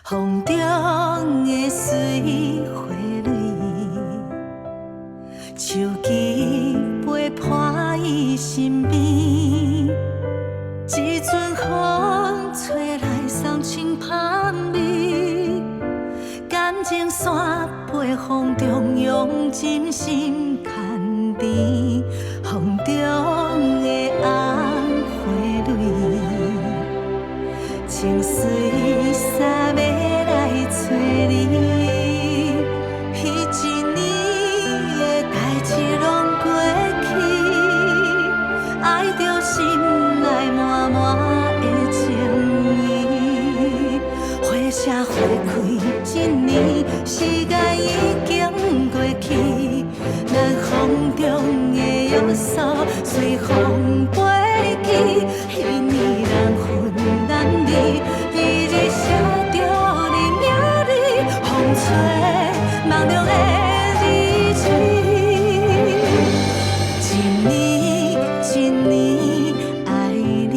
風中的水花蕊，手機陪伴伊身邊，一陣風吹來送清香味，感情線陪風中用真心牽甜，風中的紅花蕊，穿水衫欲來揣你，彼一年的代誌攏過去，愛著心內滿滿的情意。花謝花開一年，時間已經過去，咱風中的約束隨風飛去，彼年難分難離，日日寫著你名字，風吹夢中的日子。一年一年愛你，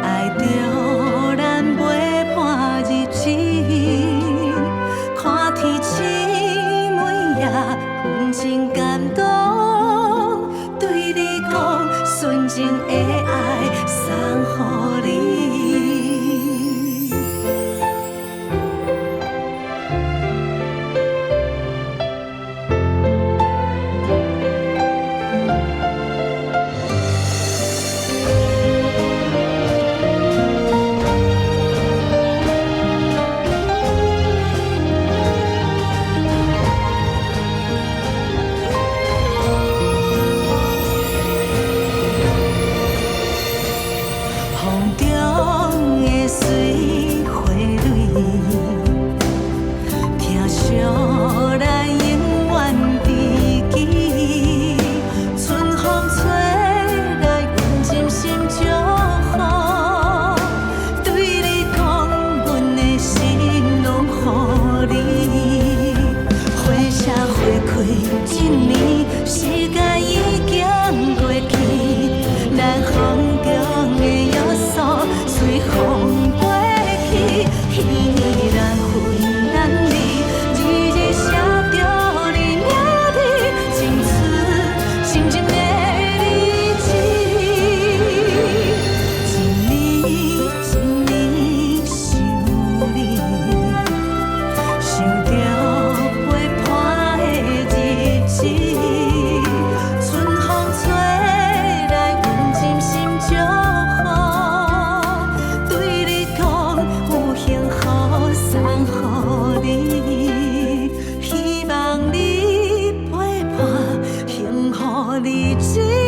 愛著咱陪伴日子，看天星每夜，阮真感動，對你講，純情的愛送予你。風中的水花蕊，疼惜咱永遠知己。春風吹來，阮真心祝福。對你講，阮的心攏予你。花謝花開一年，時間已經過去，咱風中的約束隨風飛去，彼年難分難離，日日寫著你名字，青春深深的日子。一年一年想你，想著陪伴的日子，春風吹來，阮真心祝福。對你講，有幸福送予你，希望你陪伴幸福日子。